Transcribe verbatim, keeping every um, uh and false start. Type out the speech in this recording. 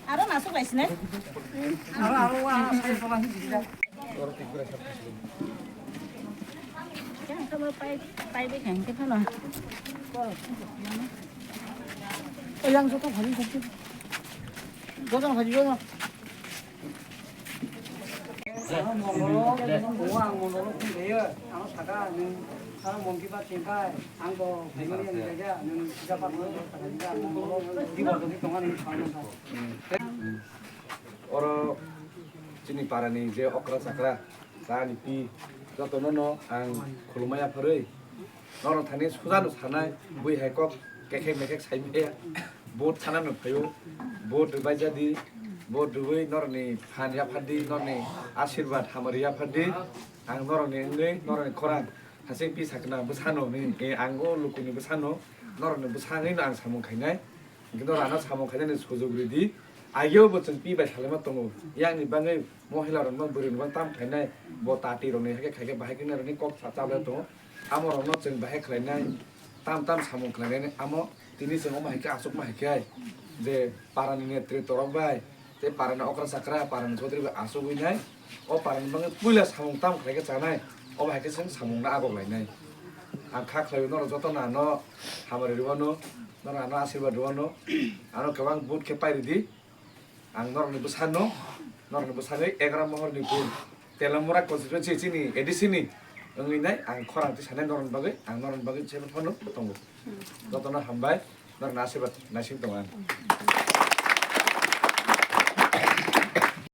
Aro masuk lai sini. Yang joto phai, joto. Joto phai, joto. Ang mondolo, ang mondolo phun khayo, ang saka, nwng, ang mon ki ba chengkai, ang bo phaimani ang jaga, nwng puja pat mo saka jaga, ang mondolo, di bo di tonga ni phang sa. Oro chini parani je okra chakra, chani pi, jotono no ang khulumaya pharwi. Norok thani sujano sanai, bui hai kok kekhek mekhek saimaya. Vote sanano phaio, vote rwbai jadi, vote rwui norokni phan yaphardi, norokni asirwad hamari yaphardi. Ang norokni wngwi, norokni khorang hasing pi sakna bwsano hwnwi, e, ang o lukuni bwsano, norokni bwsangwi no ang samung khainai. Hwnkhe norok ano samung khainani sujug ridi. Ageo bo chwng pi bai salaima tongo. Yakni bagwi mohila rokno bwrwi rokno tam khainai, bo tati rokni hakhe khaikhe bahai khe norokni kok sa chabwi tongo. Amo rokno chwng bahai khlainai, tam tam samung khlainai amo tini chwng omo hai khe achukma hai khe je parani netrito rok bai tei parani okra chakra, parani chaudhuri bai achugwi nai o parani bagwi puila samung tam khlai khe chanai, obo hai khe chwng samung no agok lainai. Ang kha khlaio norok joto no ano hamari rwano, norok ano asirwad rwano, ano kwbang vote khe pai ridi. Ang norokni bwsano, norokni bwsagwi egaroh mohorni bun Telamura constituency chini A D C ni wngwi nai ang khorang twi sanai norokni bagwi, ang norokni bagwi se phano tongo. Jotono hambai, norokni asirwad naising tongo ang.